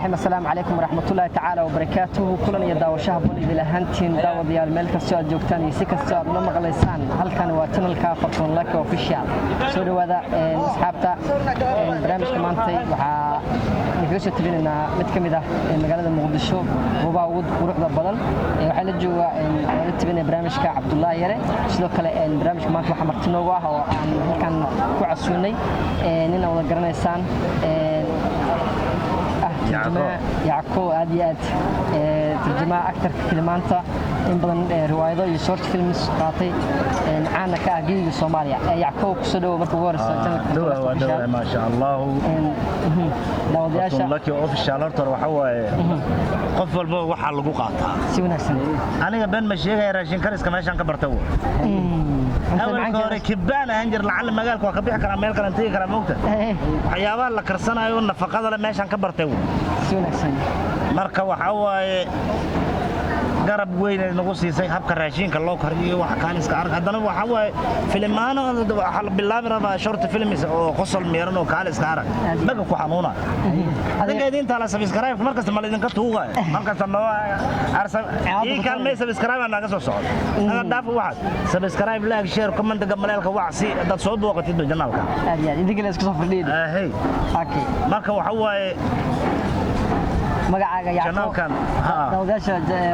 Raxiim. Assalaamu calaykum waraxmatullaahi tacaala wabarakaatuhu. Kulan iyo daawashaha bon idil ahaantiin, daawadayaal, meel kastoo aad joogtaan iyo si kastoo aad una maqlaysaan, halkan waa channelka Fartuun Laki Official. Soo dhowaada, asxaabta. Barnaamijka maantay waxaa idinkaga soo tabinaynaa mid ka mid ah magaalada Muqdisho goobaha ugu quruxda badan. Waxaa la jooga la tabinaya barnaamijka Cabdullaahi Yare. Sidoo kale barnaamijka maanta waxaa marti noogu ah oo aan halkan ku casuunay nin aad wada garanaysaan ah, turjumaha Yacko, aad iyo aad turjumaha actorka filimaanta, in badan riwaayado iyo short films qaatay, caana ka ah geyiga Soomaaliya. Yacko, kusoo dhawow marka ugu horeysa channelka Dhawa Fartuun waa Official. Dhawa, maasha Allah. Daawadayaasha. Laki Official horta waxa waaye qof walba waxaa lagu qaataa. Si wanaagsan. Aniga been ma sheegaya, raashin kariska meeshaan ka bartay wa. Cuntada Awalka macaankeeda. hore kibaan ahaan jir, lacalla magaalka waa ka bixi karaa, meel kale tegi karaa, moogta. Waxyaabaha la karsanayo nafaqada le meeshaan ka bartay wa. Si wanaagsan. Marka waxaa waaye garab weyn ay nagu siisay habka raashinka loo kariyo, wax kaaliska arag. Haddana waxaa waaye filimaano waxaa la bilaabi rabaa, short films oo qosol miiran oo kaaliska arag. Aad iyo Dhaga ku xanuuna adinka idin taala. Subscribe mar kasta ma laydinka tuugayo, mar kasta noo arsa ii kaalmay. Subscribe aan naga soo socdo, naga dhaaf waxaas. Subscribe, like, share, comment, gamaleelka wacsi dad soo booqatid channelka. Aad iyo aad idinkale isku soo fadhiid. Ahey. Okay. Marka waxa waaye Magacaaga, Yacko? Channelkan ha. Daawadayaasha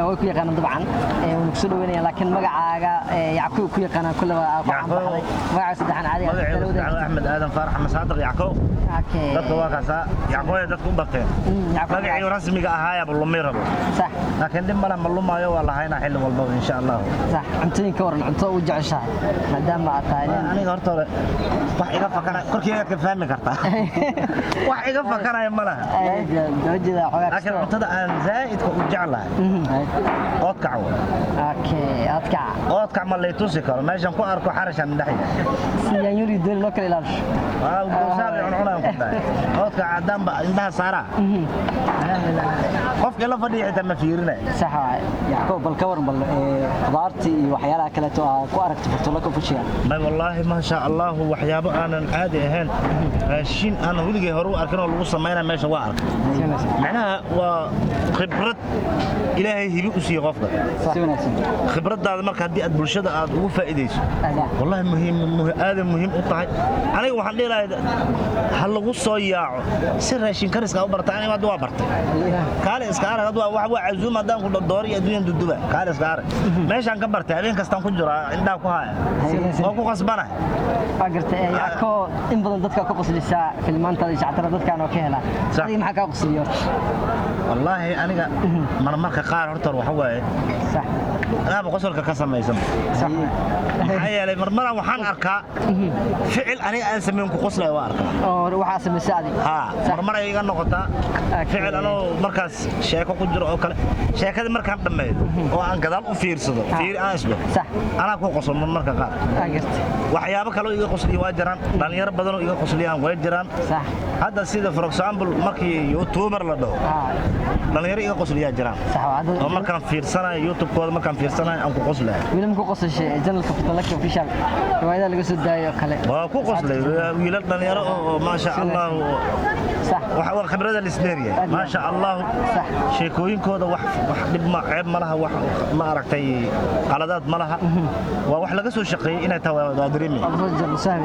way ku yaqaanaan dabcan, wayna kusoo dhaweynayaan, laakiin magacaaga Yacko ku yaqaanaan kullaba ku Yacko. caanbaxday. Magacaaga saddexan caadi ah. Magaceedu saddexaad Axmed Aadan Faarax Masaadiq Yacko. Dadka waa kaasaa Yacqooya dadku u barteen. Yacko. Magacii rasmiga ahaayaba lumi rabo. Laakiin dhib male, ma lumaayo, waa la haynaa xilli walbaba, insha Allah. Sax. Cuntooyinka waran, cunto u jeceshahay maadaama aad tahay nin Aniga horta hore wax iga fakanaya korkeygaad ka fahmi kartaa, wax iga fakanaya ma laha. Jeeda xoogaa. Laakiin cuntada aan zaa'idka u jeclahay oodkac wa. Okay, adkac. Oodkac ma lay tusi karo, meeshan ku arko xarashaan indhaxya. Si yaanyuri dooni loo kala ilaalisho. Goosaab cuncunaan ku dhahay, oodkac haddaan ba indhaha saaraa, qofka la fadhiya xitaa ma fiirinaya. Sax waaye. Yacqoob, bal ka waran bal khudaartii iyo waxyaalaha kaleeto aad ku aragtay Fartuun Laki Official? May, wallaahi, maasha Allah, waxyaabo aanan caadi ahayn, raashin aanan weligay hore u arkin oo lagu samaynaya meesha waa arkay. Si wanaagsan. Macnaha waa khibrad Ilaahay hibi u siiye qofka. Si wanaagsan. Khibradaada marka haddii aad bulshada aad ugu faa'iidayso, wallahi muhiim aaday muhiim u tahay. Aniga waxaan dhihi lahay ha lagu soo yaaco si raashin kariska u barta. Aniga hadda waa bartay, kaale iska arag. Hadda waa waa cazuum haddaan ku dooro iyo adduunyan duduba, kaale iska arag. Meeshaan ka bartay, habeen kastaan ku jiraa, indhaha ku haya oo ku qasbanahay. Waa gartay. Yacko, in badan dadka ku qoslisaa filmaantaada iyo shactara dadkaan oo ka helaa. Sax. Adiga maxaa kaa qosliyo horta? Wallaahi aniga marmarka qaar horta waxa waaye anaaba qosolka ka samaysan. Maxaa yeelay marmaraan waxaan arkaa ficil aniga aan samayn ku qoslaya waa arkaa. Oo waxaa samaysay adig? Haa, marmar ay iga noqotaa ficil anoo markaas sheeko ku jiro oo kale, sheekadii markaan dhammeeyo oo aan gadaal u fiirsado, fiiri aan isdho, anaa ku qoslo marmarka qaar. Waa gartay. Waxyaabo kaloo iga qosliya waa jiraan, dhalinyaro badanoo iga qosliyaan way jiraan. Hadda sida, for example, markii youtuber la dhaho, dhalinyaro iga qosliyaa jiraan Sax waa oo markaan fiirsanayo youtube-kooda, markaan fiirsanayo aan ku qoslaya. Weli ma ku qosashay channelka Fartuun Laki Official riwaayadaha laga soo daayo oo kale? Waa ku qoslay, wiilal dhalinyaro oo maasha Allah waxa waa khibrada lisdheeriya, maasha Allah. Sheekooyinkooda wax dhib ma ceeb ma laha, wax ma aragtay qaladaad ma laha, waa wax laga soo shaqeeyey inay tahay waa dareemi,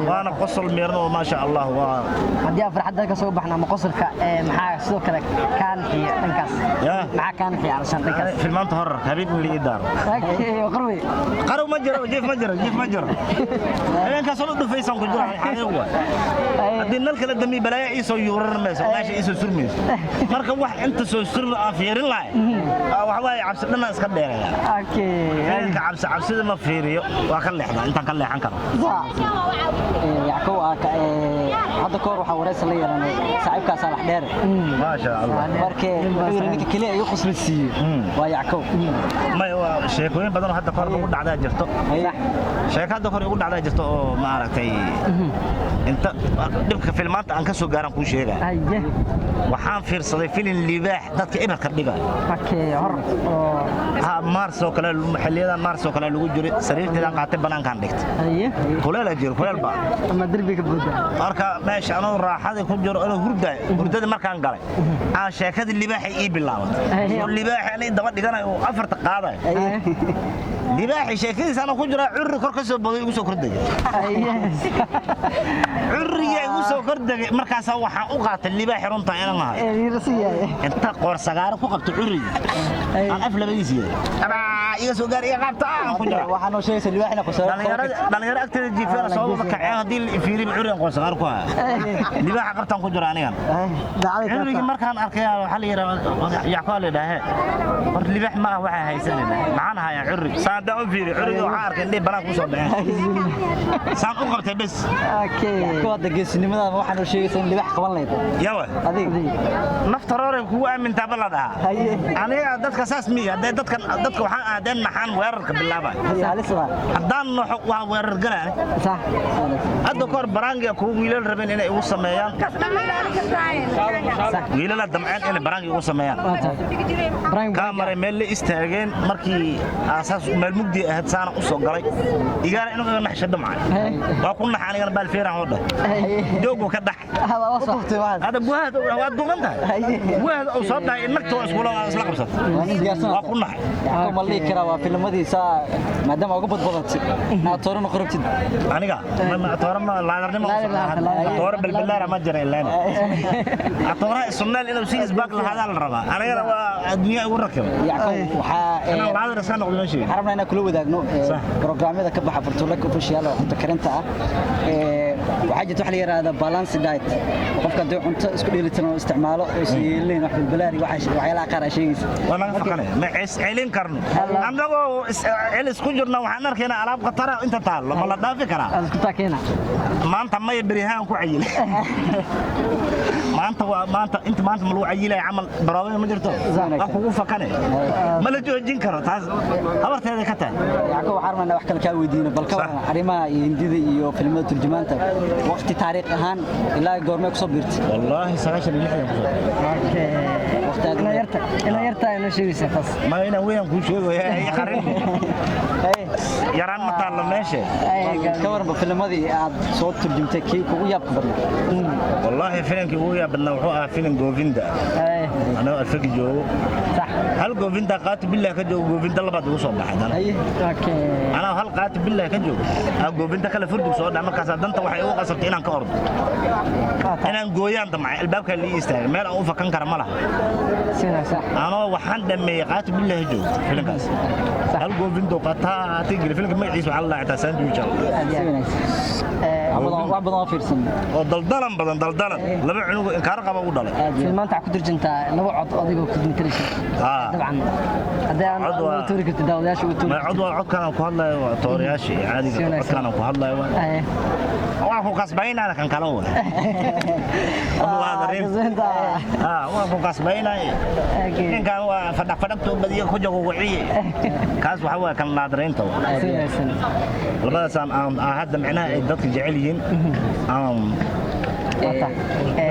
waana qosol meeran oo maasha Allah waa. Haddii aan farxadda ka soo baxno ama qosolka, maxaa sidoo kale kaa nixiya dhankaas? Maxaa kaa nixiya alashaan dhankaas? Filmaanta horrorka habeen weli ii daaro. Qarwey. Qarow ma jiro, jiif ma jiro, jiif ma jiro. Habeenkaas oo dhufaysan ku jiro, xaqiiq waa haddii nal kala dami balaayo ii soo yuuran mayso, meesha ii soo surmayso. Marka wax inta soo surma aan fiirin lahay, waxa waaye cabsi dhan iska dheeraya. Habeenka cabsi cabsida ma fiiriyo, waa ka leexdaa intaan ka leexan karo. Yackow, hadda ka hor waxaa waraysi la yeelanay saaxiibkaa Saalax Dheere. Maasha Allah. Marka wuxuu yidhi ninka keliya iga qosla siiyey waa Yackow. May, waa sheekooyin badan oo hadda kahor lagu dhacdaa jirto, sheeko hadda kahor igu dhacdaa jirto oo ma aragtay inta dhibka filmaanta aan ka soo gaaran kuu sheegaya. Waxaan fiirsaday filin libaax dadka ibarka dhiga. Okay, hor oo Ha, Maars oo kale, xilliyadan Maars oo kale lagu jiray. Sariirteedaan qaatay, banaankaan dhigtay. Kuleelaa jiro, kuleel baa. Ama derbiga buuda. Marka meesha anoo raaxadii ku jiro, anoo hurdaay, hurdadii markaan galay aan sheekadii libaaxay ii bilaabatay, oo libaaxi anay daba dhiganayo oo afarta qaadayo. Libaaxi sheekadiisa anoo ku jira, curri kor ka soo boday, igu soo kordegay. Curriga igu soo kordegay. Markaasaa waxaan u qaatay libaaxi runtaa inaan ahay. Inta qoor sagaaro ku qabto curriga aan af labadiis yeelay, abaa iga soo gaar, iga qabta aan ku jira. Waxaa noo sheegaysa libaaxina ku soo Dhalinyaro agteeda jiifeena soo wada kaceen. Haddii la fiiriba, currigan qoor sagaaro ku haya, libaaxa qabtaan ku jira anigan. Currigii markaan arkay waxaa la yidhaha, Yacqoo la yidhaahe, war libaax ma ah waxaa haysanayna, maxaan hayaa curri? Saan haddaan u fiiri currigii, waxaan arkay indhihi banaanka ku soo baxeen, saan u qabtay bes. Kuwa hadda geesinimadaada waxaa noo sheegaysa in libaax qaban lahayd. Yawa. Adiga. Nafta roorey kugu aamintaaba la dhahaa. Aniga dadka saas miya. Haddee dadka waxaan aadeen maxaan weerarka bilaabay. Halis waa. Haddaan noxo waa weerar galaan. Hadda kahor baraangiga kuwa wiilal rabeen inay igu sameeyaan, wiilala damceen inay baraangi igu sameeyaan. Kaa maray meel la istaageen markii aasaas meel mugdi ahayd, saana u soo galay igaana inuu iga naxsho damcay. Waa ku nax anigana, baalfeeraan oo dheh joogu ka dhax. Hadda buhahda waa duuban tahay, buhahda uu soo dhahay nagta waa iskula isla qabsatay. Waa nin diyaarsan. Waa ku naxay. Yacqoob, ma la dhihi karaa waa filmadii saa maadaama uga badbadatay inaad tooro noqon rabtid? Aniga toora ma laadarnimo, toora balbalaara ma jira ilaan atoora sunneel inuu si isbaak lahaadaa la rabaa. Anigana waa adduunya igu rakibay. Yacqoob, waxaa inaan laadar iska noqdo ma sheegin. Waxaan rabnaa inaan kula wadaagno programyada ka baxa Fartuun Laki Official oo cunto karinta ah. Waxaa jirta wax la yiraahdo balance diet. Qofka haddii cunto isku dheelitiran oo isticmaalo oo is yeelin wax balbalaar iyo waxyaalaha qaar aa sheegaysa. Waa naga faqanaya, ma is celin karno. Annagoo is celis ku jirna waxaan arkaynaa alaab khatara inta taallo, ma la dhaafi karaa? Isku taakeena. Maanta maya, berihaan ku cayilay. Maanta waa maanta, inta maanta ma lagu cayilaya camal baroobada ma jirto, waa kugu fakane, ma la joojin karo, taas habarteeda ka tahay. Yacqoob, waxaan rabnaa wax kale kaa weydiino. Bal ka waran arrimaha iyo hindida iyo filimada turjumaanta, waqti taariikh ahaan ilaa goormee kusoo biirtay? Wallaahi 96 kusoo. Waqti aad u Ina dheer. yarta, ina yarta inoo sheegaysa taas. Ma inaan weeyaan kuu sheegaya, ay qarin yaraan ma taallo meesha. Ka waranba filmadii aad soo turjumtay, kii kugu yaabka badnaa? Wallaahi filimkii ugu yaab badnaa wuxuu ahaa filim Govinda, anagoo Alfaki joogo. Hal Govinda qaati billah ka joogo, Govinda labaad ugu soo baxay dana. Anaa hal qaati billah ka joogo aa Govinda kale furdug soo dhac. Markaasaa danta waxay igu qasabtay inaan ka ordo, inaan gooyaan damcay, albaabkaa lii istaagay, meel aan u fakan kara ma laha. Anoo waxaan dhammeeyey qaati billah joogo filimkaas, hal Govindo qataati geli. Filimka magaciisa waxaa la dhahaa sandwich. Si wanaagsan. Wax badan oo fiirsan. Oo daldalan badan, daldalan laba cunug inkaar qaba u dhalay. Filmaanta waxaa ku turjuntaa laba cod adigoo ku matalaysa. Dabcan haddii aan Cod ugu tuuri kartid daawadayaasha ugu tuuri. Ma cod waa codkaan aan ku hadlayo, waa toorayaasha iyo caadiga. Si wanaagsan. Codkaan aan ku hadlayo waa waan ku kasbaynaa, kan kale waa waan ku kasbaynaa. Ninkan waa fadhaq fadhaqto badiyo ku jago waciye, kaas waxa waa kan naadaraynta waa. Si wanaagsan. Labadaas aan aan hadda micnaha ay dadka jecel yihiin aan ku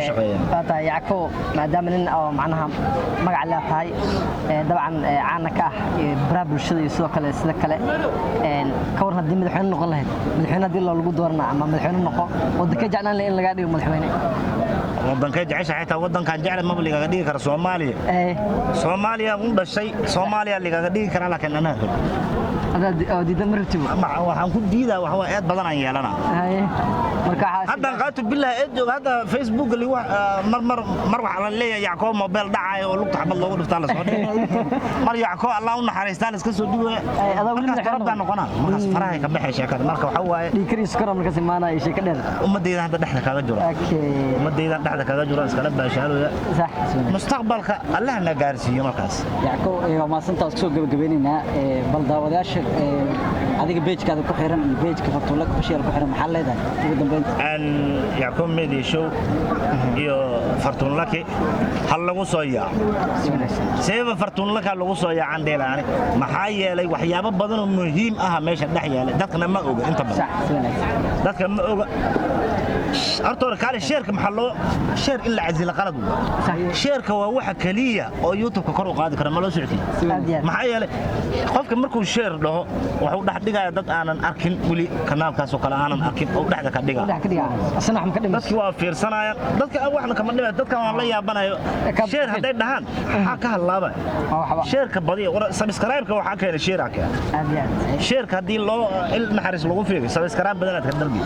shaqeeyaan. Waa tahay Yacko, maadaama nin oo macnaha magac leh tahay, dabcan caana ka ah baraha bulshada iyo sidoo kale sida kale, ka waran haddii madaxweyne noqon lahayd, madaxweyne haddii loo lagu doorana ama madaxweyne noqo, waddanka jeclaan lahayd in lagaa dhigo madaxweyne? Wadankay jecesha xitaa wadankan jecel maba ligaga dhigi kara Soomaaliya. Soomaaliya u dhashay, Soomaaliya ligaga dhigi karaa, laakiin anaa rabo. Hadaad oo diidan ma rabtibo? Waxaan ku diidaa waxa waa eed badan aan yeelanaa. Marka waxaa haddaan qaatu billah eed jooga hadda Facebook ligu mar mar mar waxaa la leeyahay Yacqoob mobile dhacayo oo lugta xabad loogu dhuftaa la soo dhigay, mar Yacqoob Allah u naxariistaa la iska soo dhigaya. Adaa weli markaas madaxweyne torab baa noqonaa, markaas farahay ka baxay sheekada. Marka waxaa waaye dhiig kariyo sokor markaas imaanaya iyo sheeko dheer. Ummadayda hadda dhexda kaga jiro, ummadaydan dhexda kaga jiro, iskala baashaalooya. Mustaqbalka Allah na gaarsiiyo markaas. Yacqoob, waa mahadsantaas. Kusoo gabagabeynaynaa. Bal daawadayaasha adiga page-kaada ku xiran iyo page-ka Fartuun Laki Official ku xiran, maxaa leedahay ugu dambeynta? Aan Yacqoob Media Show iyo Fartuun Laki hal lagu soo yaaco. Si wanaagsan. Seeba Fartuun Laki lagu soo yaacaan dheelaani, maxaa yeelay waxyaabo badan oo muhiim ah meesha dhex yeelay dadkana ma oga inta badan. Si wanaagsan. Dadka ma oga. Horta hore kaale, share-ka maxaa loo share in la casilo qalad waa. Share-ka waa waxa kaliya oo YouTube-ka kor u qaadi kara, ma loo socotay? Aad iyo aad. Maxaa yeelay, qofka markuu share dhaho, wuxuu dhex dhigaya dad aanan arkin weli kanaalkaas oo kale aanan arkin oo dhexda ka dhiga. Dhex ka dhiga, asna wax ma ka dhimayso. Dadki waa fiirsanayaan, dadka waxna kama dhimay, dadkan waan la yaabanayo. Share hadday dhahaan, maxaa ka hadlaaba? Waa waxba. Share-ka badiya. Subscribe-ka waxaa keenay share-aa keena. Aad iyo aad. Share-ka haddii loo il naxariis lagu fiiriyo, subscribe badanaad ka dalbi,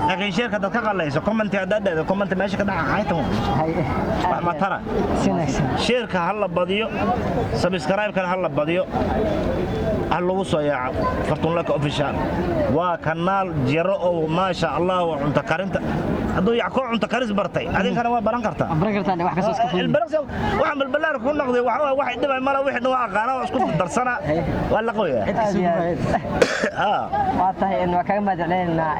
laakiin share-ka haddaad ka qallayso, comment haddaad dhahdo, comment meesha ka dhaca haytan wax ma tara. Si wanaagsan. Share-ka ha la badiyo, subscribe-kana ha la badiyo, ha lagu soo yaaco. Fartuun Laka Official waa kanaal jiro oo maasha Allah waa cunto karinta. Hadduu Yackoo cunto karis bartay, adinkana waa baran kartaa. Waa baran kartaa, wax kastoo iska fudud. Waxaan balbalaar ku noqday waxa waxay dhibay mala wixii dhan waa aqaana, waa isku darsana, waa la qoyaa. Aad iyo aad. Waa tahay, waa kaaga mahadcelinaynaa,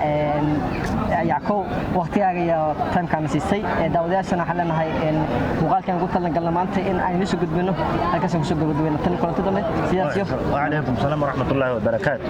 Yackow, waqtigaaga iyo time-kaana siisay. Daawadayaashana waxaan leenahay, muuqaalkan ugu talagalna maanta in aynu soo gudbino halkaasaan kusoo gabagabayno. Tan kulanti dambe, sidaas iyo وعليكم السلام ورحمة الله وبركاته.